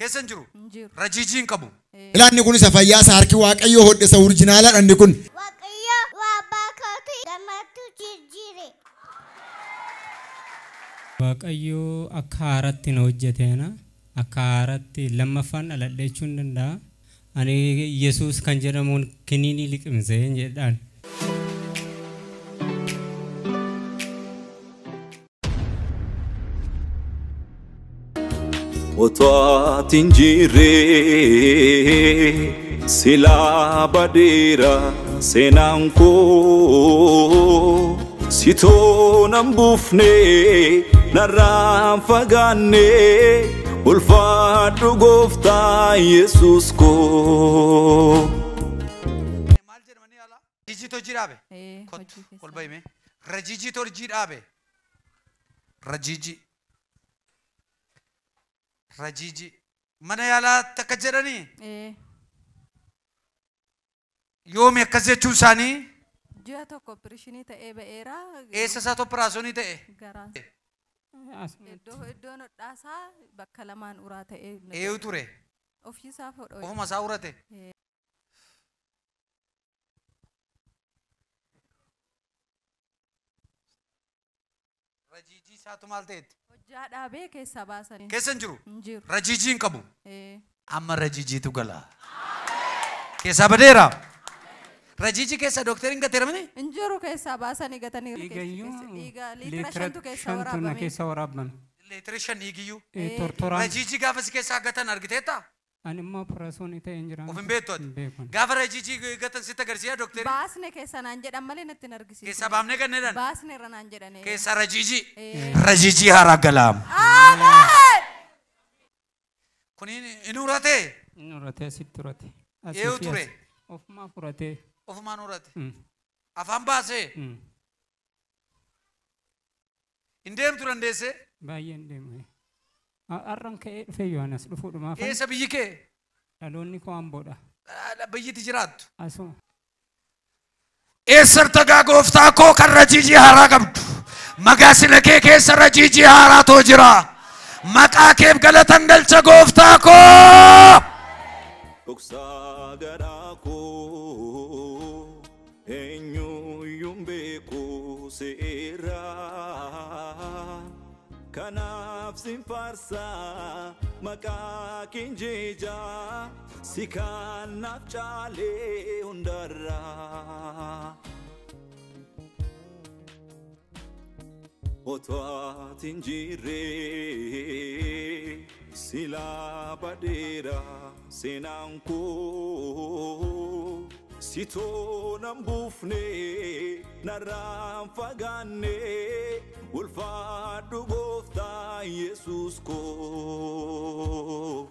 Keessa hin jiru. Rajiijii hin qabu. Ilaanni kun isa fayyaa harki Waaqayyoo hodhesa oriijinaalaadha inni kun. Waaqayyo waa baakatu gamatti jijjiire. Waaqayyo akka haaraatti na hojjeteena. Akka haaraatti lammaffaan dhaladhe jechuun ni danda'a. Ani Yesuus kan jedhamuun kiniinii liqimsee jedhaan. Otoo hin jirre silaa badeera seenaan koo sitoo nan buufne narraan fagaanne ulfaadhu gooftaa Yesuus koo. Maal jedhamanii ala? Rajiijiitu hojii dhaabe. Kottu ol bahime. Rajiijiitu hojii dhaabe. Rajiijii. Rajiijii. Mana yaalaatti akka jedhanii? Yoomi akkas jechuun isaanii? Ji'a tokko opereeshinii ta'ee ba'eera. Eessa isaatu operaasyoonii ta'e? Garaan. Iddoon hodhaasaa bakka lamaan uraa ta'ee. Eeyu ture? Ofiisaa hodhoo. Ofuma isaa urate? Rajiijii isaatu maal ta'etti? Hojjaa dhaabee keessaa baasanii. Keessa hin jiru? Hin jiru. Rajiijii hin qabu? Amma rajiijiitu gala. Keessaa badeera? Rajiijii keessaa dookteriin gateera miti? Hin jiru keessaa baasanii gatanii. Dhiigayyuu Dhiiga liitira shantu keessaa shantu na waraabame. keessa waraabame. Liitira shan dhiigiyyuu. Tortoraan. Rajiijii gaafa si keessaa gatan argiteetta? Ani immoo operaasyoonii ta'ee hin jira. Of hin beektu ati? Hin beeku. Gaafa rajiijii gatan sitti agarsiisa dookteriin? Baasne keessa naan jedhan malee natti hin argisiisu. Keessaa baafnee ganneedhaan? Baasne irra naan jedhan. Keessaa rajiijii. Rajiijii haaraa galaam. Ameen! Kun hin uratee? Inni uratee sitti urate. Eeyu ture? Ofumaa furatee. Ofumaan urate. Afaan baasee? Hin deemtu dandeessee? Baay'ee hin deemu. Har'aan ka'ee dhufee Yohaannis dhufuudhumaaf. Eessa biyyi kee? Dhaloonni koo Amboodha. Biyyatti jiraattu. Asuma. Eessarta gaa gooftaa koo kan rajiijii haaraa qabdu? Magaasina kee keessa rajiijii haaraatu jira. Maqaa keef galatan galcha gooftaa koo. Dhoksaa garaa koo eenyuyyuu hin beeku seera. Kanaaf sin faarsaa maqaa keen jeejaa si kanaaf caalee hundarraa. Otoo hin jirre silaa badeera seenaan koo sitoo nan buufne narraan fagaanne ulfaadhu gooftaa Yesuus koo.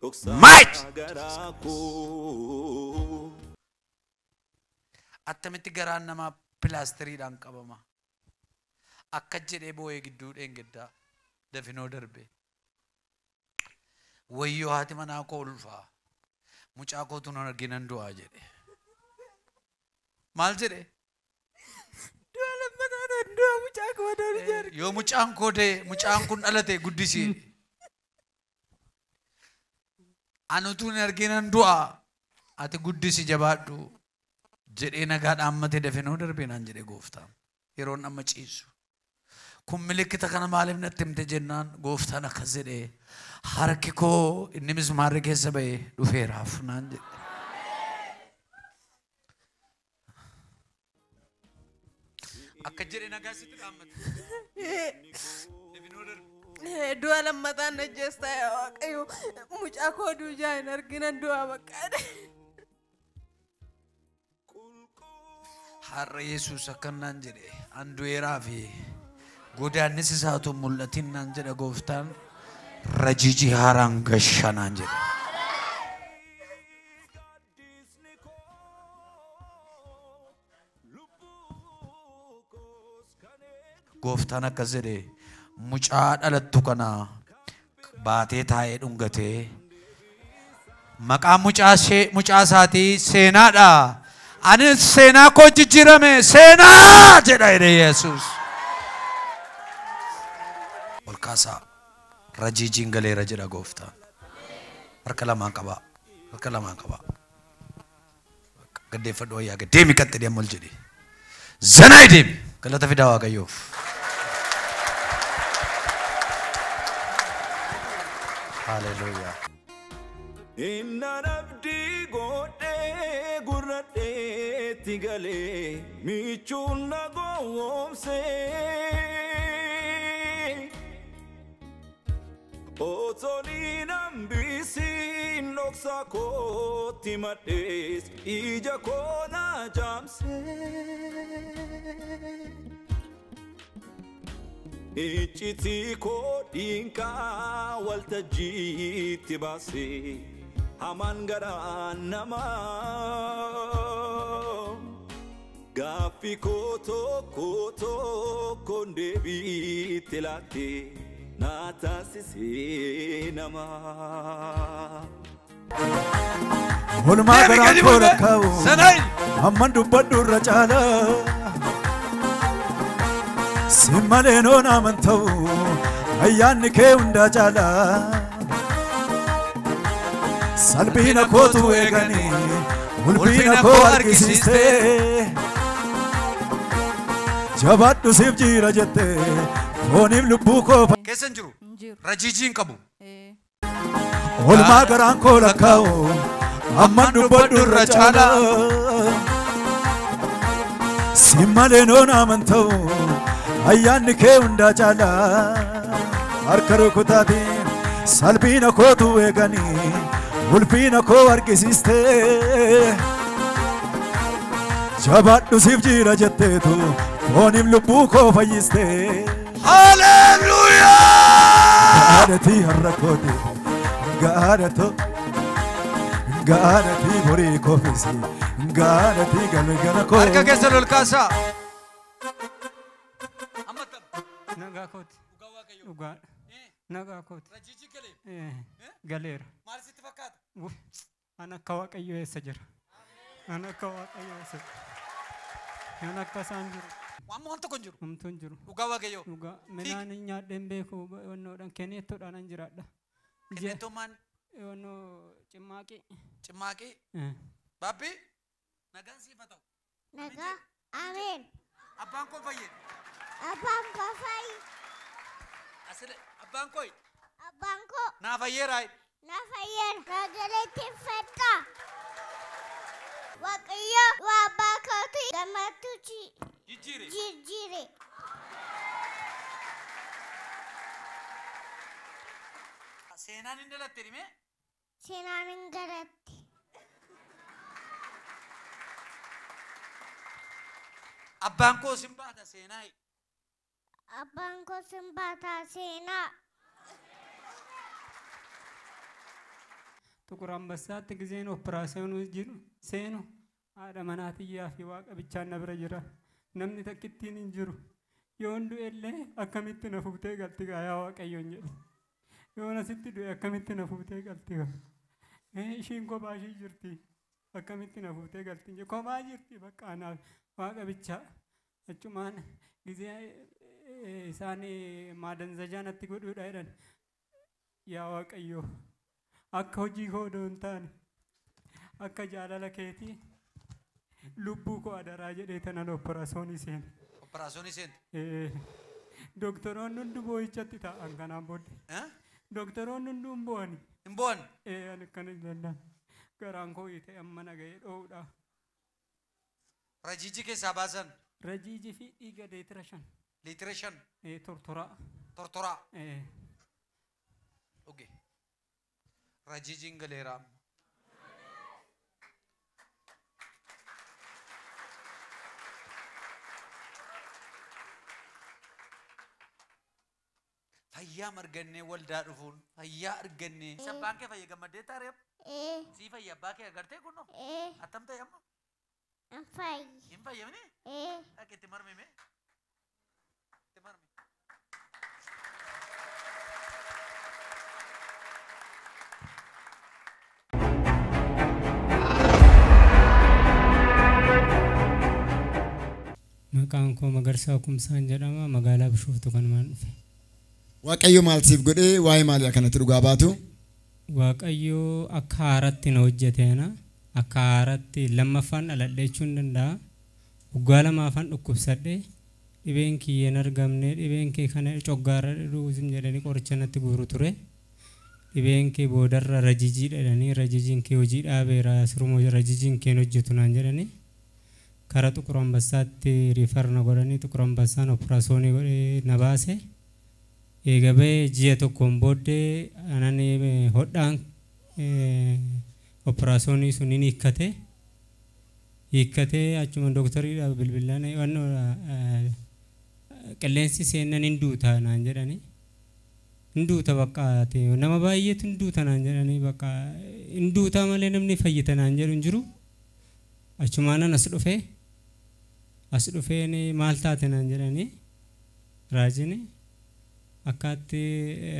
Dhoksaa Might! garaa koo. Attamitti garaan namaa pilaastiriidhaan qabama. Akka jedhee boo'ee gidduu dheengaddaa dafinoo darbe. Wayyoo haati manaa koo ulfaa. Mucaa kootu nan arginan du'aa jedhe. Maal jedhe? Du'a lammataa du'a mucaa koo doon jedhe. Yoo mucaan koo da'e mucaan kun dhalate guddisi. Ani utuu hin arginan du'aa ati guddisi jabaadhu jedhee nagaa dhaammatee dafinoo darbe naan jedhe gooftaan. Yeroon amma ciisu. Kun milikkita kana maaliif natti himte jennaan gooftaan akkas jedhee harki koo inni mismaarri keessa ba'e dhufeeraaf naan jedhe. Akka jedhe nagaa sitti dhaammate. Dafinoo darbe. Du'a lammataan ajjeestaa yaa Waaqayyo mucaa koo duujaa hin arginan du'a baqqaadhe. Har'a Yesuus akkanaan jedhe an du'eeraa fi godaannis isaatu mul'atin naan jedha gooftaan rajiijii haaraan gasha naan jedhe. Gooftaan akkas jedhe mucaa dhalattu kana baatee taa'ee dhungatee maqaan mucaa isaatii seenaadha. Ani seenaa koo jijjiirame seenaa jedha jedhe Yesuus. Ol kaasaa. Rajiijiin galeera jedha gooftaan. Harka lamaan qabaa. Harka lamaan qabaa. Gaddeeffadhu wayyaa gad deemi qaxxidee amma ol jedhi. Zanaa deemi. Galata fidaa Waaqayyoof. Haleluuyaa. Innaan abdii godhee gurradheetti galee michuun na gowwoomsee. Otoon hin hambisiin dhoksaa kootti madhees ija koo na jaamsee. Iccitii koo dhiinqaa waltajjiitti baasee hamaan garaa namaa. Gaaffii koo tokko tokkoon deebiitti laattee na taasisee namaa. Oolmaa Deemi garaa gadi koo bu'e. rakkaa'u Zanaa. amman dubbadhu irra caala. Si malee noon amanta'u ayyaanni kee hundaa caala. Salphina kootu eeganii ulfina koo argisiistee. Jabaadhu siif jira jettee fooniif lubbuu koo Keessa hin jiru. Hin jiru. Rajiijii hin qabu. Ee. Oolmaa garaan koo lakkaa'u amman dubbadhu irra caala. Si malee noon amanta'u ayyaanni kee hundaa caala. Harka rukutaatiin salphina kootu eeganii ulfina koo argisiistee. Jabaadhu siif jira jetteetu fooniif lubbuu koo fayyistee. Haleluuyaa. Gaadhatii har'a kooti gaadhatoo gaadhatii horii koofisi gaadhatii galgala koo. Harka keessan ol kaasaa. Amma tam. Nagaa kooti. Dhugaa Waaqayyoo. Dhugaadha. Nagaa kooti. Rajiijii galee. Galeera. Maal sitti fakkaata? Uf, An akka Waaqayyoo eessa jira? An akka Waaqayyoo eessa jira? An akka isaan jiru. Amma waan tokko hin jiru. Homtuu hin jiru. Dhugaa Waaqayyoo. Dhugaa. Midhaan hin nyaadheen beeku wannoodhaan kenneettoodhaan an jiraadha. Kenneettummaan Wannoo cimmaaqii. cimmaaqii baabbii nagaan siif haa ta'u. Nagaa. Ameen. Abbaan koo fayyee. Abbaan koo fayyi. Asile abbaan koo Abbaan koo naa fayyeeraa. na fayyeera. Na galateeffadha. Waaqayyo waa abbaa kootii gammachuu Jijjiire. jijjiire. Seenaan hin dhalatte dhimee. Seenaan hin galatte. Abbaan koo sin baata seenaa. Abbaan koo sin baataa seenaa. Xuqur Ambassaatti gizeen operaasiyoonii jiru seenu haadha manaa tiyyaa fi waaqa bichaan na bira jira. Namni takkittiin hin jiru. Yoon du'e illee akkamitti na fuutee galti gaa yaa Waaqayyoon jedhe. Yoon asitti du'e akkamitti na fuutee galti gaa. Ishiin kophaa ishii jirti. Akkamitti na fuutee galti jedhe. Kophaa jirti bakka anaaf waaqa bichaa. Achumaan gizee isaan maadanzajaa natti godhuudha jedhan. Yaa Waaqayyoo akka hojii koo odoo hin taane akka jaalala keetii lubbuu koo adaraa jedhee tanan operaasiyoonii seene. Operaasiyoonii seente. Doktoroonni hundi boo'ichatti taa'an kanaan booddee. Doktoroonni hundi hin boo'ani. Hin boo'an. Ani akkana hin danda'an. Garaan koo hiitee amma na ga'ee dho'uudha. Rajiijii keessaa baasan. Rajiijii fi dhiiga leetira 5. Liitira 5. Tortoraa. Tortoraa. Dhuge. Rajiijiin galeera amma. Fayyaa argannee waldaa dhufuun fayyaa argannee. Abbaan kee fayya gammaddee taaree Ee. sii fayya abbaa kee agartee kunno. Ee. Attam ta'e amma An fayyi. hin fayyamne Ee. dhaqe itti marmi mee itti marmi. Maqaan koo Magarsaa Kumsaan jedhama. Magaalaa Bishooftuu kanumaan dhufe. Waaqayyo maal siif godhee waa'ee maalii akkanatti dhugaa baatu? Waaqayyo akka haaratti na hojjeteena. Akka haaratti lammaffaan dhaladhe jechuun danda'a. Waggaa lamaafan dhukkubsadhe dhibeen kiyya hin argamne dhibeen kee kana coggaarra dhidhuu jedhanii qoricha natti guuru ture. Dhibeen kee boodarra rajijii jedhanii rajijiin kee hojii dhaabeera siruma rajijiin kee hin hojjetu naan jedhanii. Kara Xuqur Ambassaatti riifar na godhanii Xuqur Ambassaan operaasyoonii godhee na baase. Eega ba'ee ji'a tokkoon booddee anan hodhaan operaasyoonii sun hin hiikkate. Hiikkatee achuma doktariidhaaf bilbilaan qilleensi seennan hin duuta naan jedhanii. Hin duuta bakka nama baay'eetu hin duuta naan jedhanii bakka hin duuta malee namni fayyita naan jedhu hin jiru. Achumaanan as dhufee as dhufeen maal taate naan jedhanii raajini akkaatti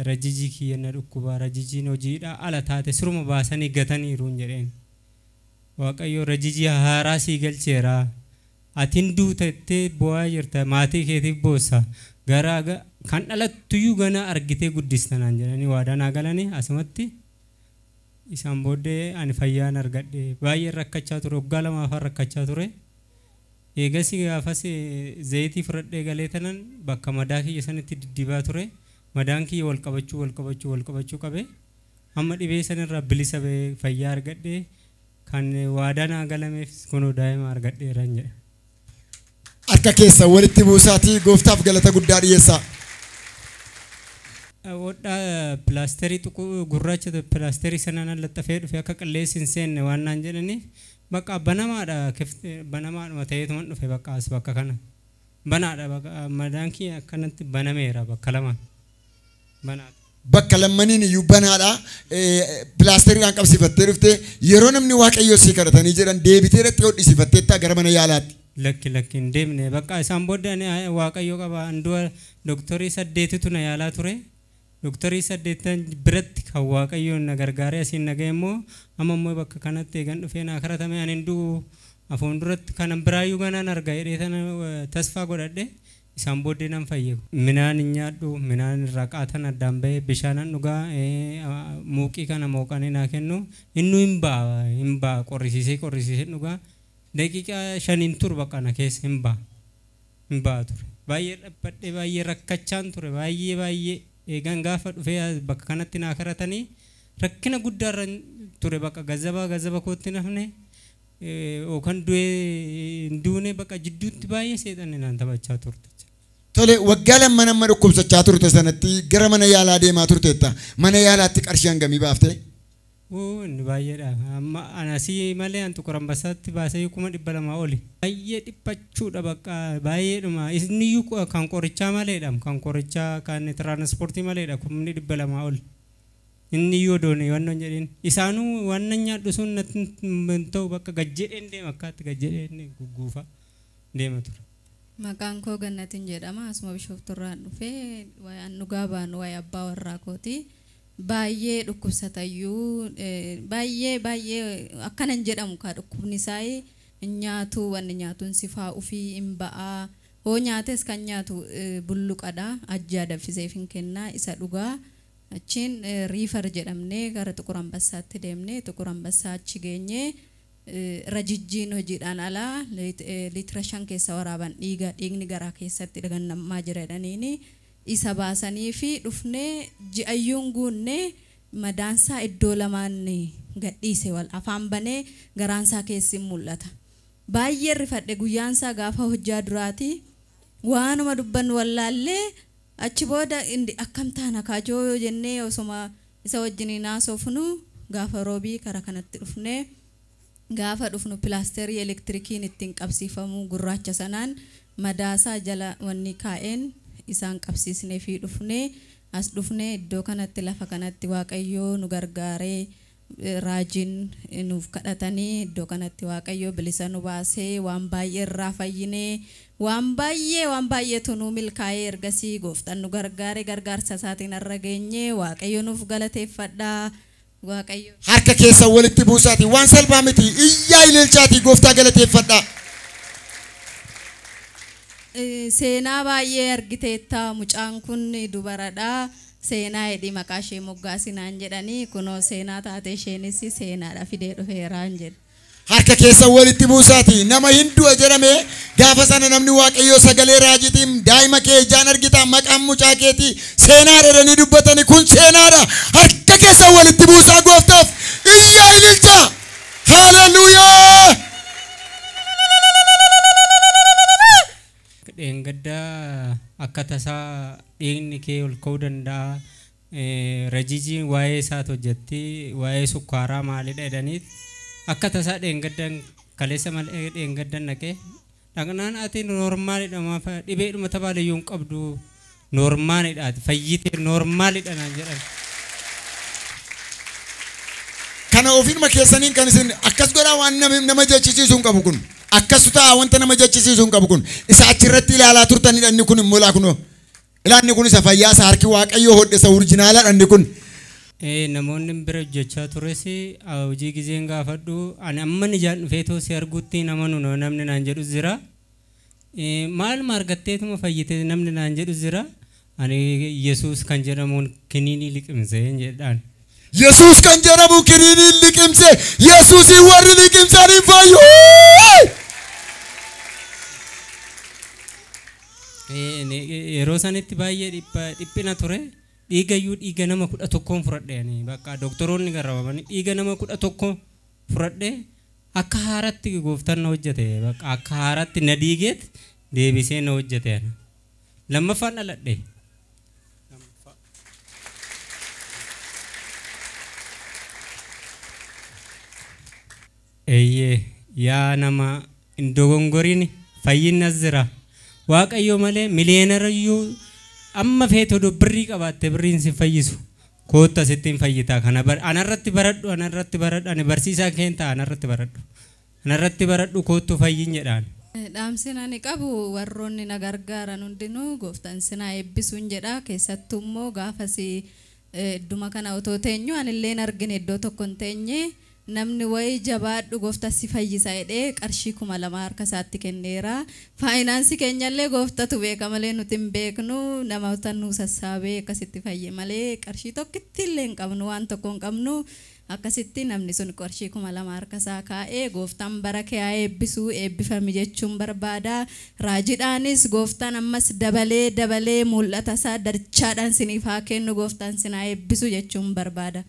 rajijii kiyya na dhukkuba rajijiin hojiidha ala taate siruma baasanii gataniiru hin jedheen. Waaqayyo rajijii haaraa sii galcheera. Ati hin duuta jettee bu'aa jirta maatii keetiif boossa gara kan dhalattuyyuu gana argitee guddista naan jedhanii waadaa naa galanii asumatti isaan booddee ani fayyaan argadhe baay'ee rakkachaa ture waggaa lamaafaan rakkachaa ture. Eegas gaafas zayitii fudhadhee galee tanan bakka madaa kiyya sanitti diddibaa ture madaan kiyya wal qabachuu wal qabachuu wal qabachuu qabe amma dhibee sanirraa bilisa ba'ee fayyaa argadhe kan waadaa naa galameef kunoo daa'ima argadheeraan jedha. Harka keessa walitti buusaatii gooftaaf galata guddaa dhiyeessaa. Hodhaa pilaasterii gurraacha pilaasterii sanaan laxxafee dhufe akka qilleensi hin seenne waan naan jedhaniif bakka banamaadha banamaadhuma ta'eetuman dhufe bakka as bakka kana banaadha bakka madaan kiyya akkanatti banameera bakka lamaan banaadha. Bakka lammaniin iyyuu banaadha pilaasteriidhaan qabsiifattee dhufte yeroo namni waaqayyoo sii kadhatanii jedhan deebitee dhaqxee hodhisiifatteetta gara mana yaalaatti. Lakki lakki hin deemne bakka isaan booddee ani waaqayyo qaba handua doktorii 8tu na yaalaa ture. Doktorii 8 biratti kan waaqayyoon na gargaaree asiin na ga'e immoo amma immoo bakka kanatti eegan dhufee naa karatame ani hin du'u afoon duratti kanan biraayyuu ganaan arga jedhee tana tasfaa godhadhe isaan booddee nan fayye. Minaan hin nyaadhu minaan irraa qaatan addaan ba'ee bishaanan dhugaa muuqii kana mooqanii naa kennu innuu hin ba'a qorrisiisee qorrisiisee dhugaa daqiiqaa 5 turu bakka na keessa hin ba'a ture. Baay'ee dhabbadhee baay'ee rakkachaan ture baay'ee baay'ee. Eegan gaafa dhufee bakka kanatti naa karatanii rakkina guddaarra ture bakka gazaba kootti nafne yookaan du'ee hin duune bakka jidduutti baay'ee seexanne naan taphachaa turte. Tole waggaa lamman amma dhukkubsachaa turte sanatti gara mana yaalaa deemaa turteetta. Mana yaalaatti qarshii hangamii baaftee? Inni baay'eedha. Amma anasii malee an Xuqur Ambassaatti baasee 200,000 oli. Baay'ee dhiphachuudha bakka baay'eedhuma. Inni kan qorichaa maleedha. Kan qorichaa kan tiraanspoortii maleedha 200,000 oli. Inni iyyuu doonii waan hin jedhin. Isaanuu waan nyaadhu sun natti hin ta'u bakka gajjedheen deema akkaatti gajjedheen gugguufa deema ture. Maqaan koo Gannatiin jedhama. Asuma Bishoofturraan dhufee waan dhugaa baanu waa'ee abbaa warraa kooti. Baay'ee dhukkubsatayyuu baay'ee baay'ee akkana hin jedhamu kaa dhukkubni isaa hin nyaatu wanni nyaatuun sifaa ofii hin ba'aa hoo nyaates kan nyaatu bulluqadha ajjaa danfiseef hin kennaa isa dhugaa achiin riifar jedhamnee gara Xuqur Ambassaatti deemnee Xuqur Ambassaa achi geenyee rajijjiin hojiidhaan alaa liitira 5 keessa waraaban dhiigni garaa keessatti dhagannamaa jira jedhaniini. Isa baasanii fi dhufnee ji'ayyuun guunnee madaansaa iddoo lamaan gadhiise wal afaan banee garaansaa keessi mul'ata. Baay'ee rifadhe guyyaansaa gaafa hojjaa duraati waanuma dubbannu wallaallee achi booda akkam taana kaajoo jennee osoma isa wajjiniin haasofnu gaafa roobii karaa kanatti dhufnee gaafa dhufnu pilaasterii elektirikiin ittiin qabsiifamu gurraacha sanaan madaasaa jala wanni kaa'een isaan qabsiisnee fi dhufnee as dhufnee iddoo kanatti lafa kanatti waaqayyoo nu gargaaree raajiin nuuf kadhatanii iddoo kanatti waaqayyoo bilisa nu baasee waan baay'ee irraa fayyinee waan baay'eetu nu milkaa'ee ergasii gooftaan nu gargaaree gargaarsa isaatiin har'a geenyee waaqayyo nuuf galateeffadhaa. Waaqayyo. Harka keessa walitti buusaatii waan salphaa miti iyyaa ililchaatii gooftaa galateeffadhaa. Seenaa baay'ee argiteetta mucaan kun dubaradha. Seenaa jedhi maqaa ishee moggaasinaan jedhanii kunoo seenaa taate isheenis seenaadha fidee dhufeeraan jedhe. Harka keessa walitti buusaati. Nama hin du'a jedhame gaafa sana namni Waaqayyoo sagalee raajiitiin daa'ima kee ijaan argita maqaan mucaa keetii seenaa jedhanii dubbatanii kun seenaadha. Harka keessa walitti buusaa gooftaaf iyyaa ililcha. Haleluuyaa! Dheengaddaa akka tasaa dhiigni kee ol ka'uu danda'a. Rajijiin waa'ee isaatu hojjetti waa'ee sukkaaraa maalidha jedhaniit akka tasaa dheengaddan kaleessa malee dheengaddan dhaqee dhaqnaan ati noormaalidha maaf dhibeedhuma tabaaleyyuu hin qabdu noormaalidha ati fayyitee noormaalidha naan jedhan. Kana ofiinuma keessaniin kan isin akkas godhaa waan nama jechisiisu hin qabu kun. Akkas ta'a wanta nama jechisiisu hin qabu kun. Isa achirratti ilaalaa turtanidha inni kun immoo laa kunoo. Ilaanni kun isa fayyaa isa harki Waaqayyoo hodhe isa orijinaalaadha inni kun. Namoonni bira hojjechaa tures hojii gizeen gaafadhu ani amma ijaan dhufeetoo si arguutti nama nu namni naan jedhu jira. Maaluma argatteetuma fayyite namni naan jedhu jira. Ani Yesuus kan jedhamuun kiniinii liqimse jedhaan. Yesuus kan jedhamu kiniinii liqimse Yesuusin warri liqimsan hin fayyu. Yeroo sanitti baay'ee dhiphina ture. Dhiigayyuu dhiiga nama 11 fudhadhe ani bakka doktoroonni garraamanii dhiiga nama 11 fudhadhe akka haaratti gooftaan na hojjete bakka akka haaratti na dhiigeet deebisee na hojjete ani. Lammaffaan dhaladhe. Eeyyee yaa nama hin dogongoriin fayyinni as jira. Waaqayyo malee miliyeenarayyuu amma feete odoo birrii qabaatte birriin si fayyisu kootta sitti hin fayyitaa kana anarratti baradhu anarratti baradhu ani barsiisaa keen ta'a anarratti baradhu anarratti baradhu koottu fayyin jedhaan. Dhaamsin ani qabu warroonni na gargaaran hundinuu gooftaan sinaa eebbisuun jedha keessattuu immoo gaafas idduma kana otoo teenyu anillee hin argine iddoo tokko hin teenye namni wayii jabaadhu gooftaa si fayyisa jedhee qarshii 2000 harka isaatti kenneera. Faayinaansii keenyallee gooftatu beeka malee nuti hin beeknu namoota nu sassaabee akkasitti fayye malee qarshii tokkitti illee hin qabnu waan tokko hin qabnu akkasitti namni sun qarshii 2000 harka isaa kaa'ee gooftaan bara kee haa eebbisuu eebbifami jechuun barbaada. Raajiidhaanis gooftaan ammas dabalee dabalee mul'ata isaa dachaadhaan siniif haa kennu gooftaan sin haa eebbisu jechuun barbaada.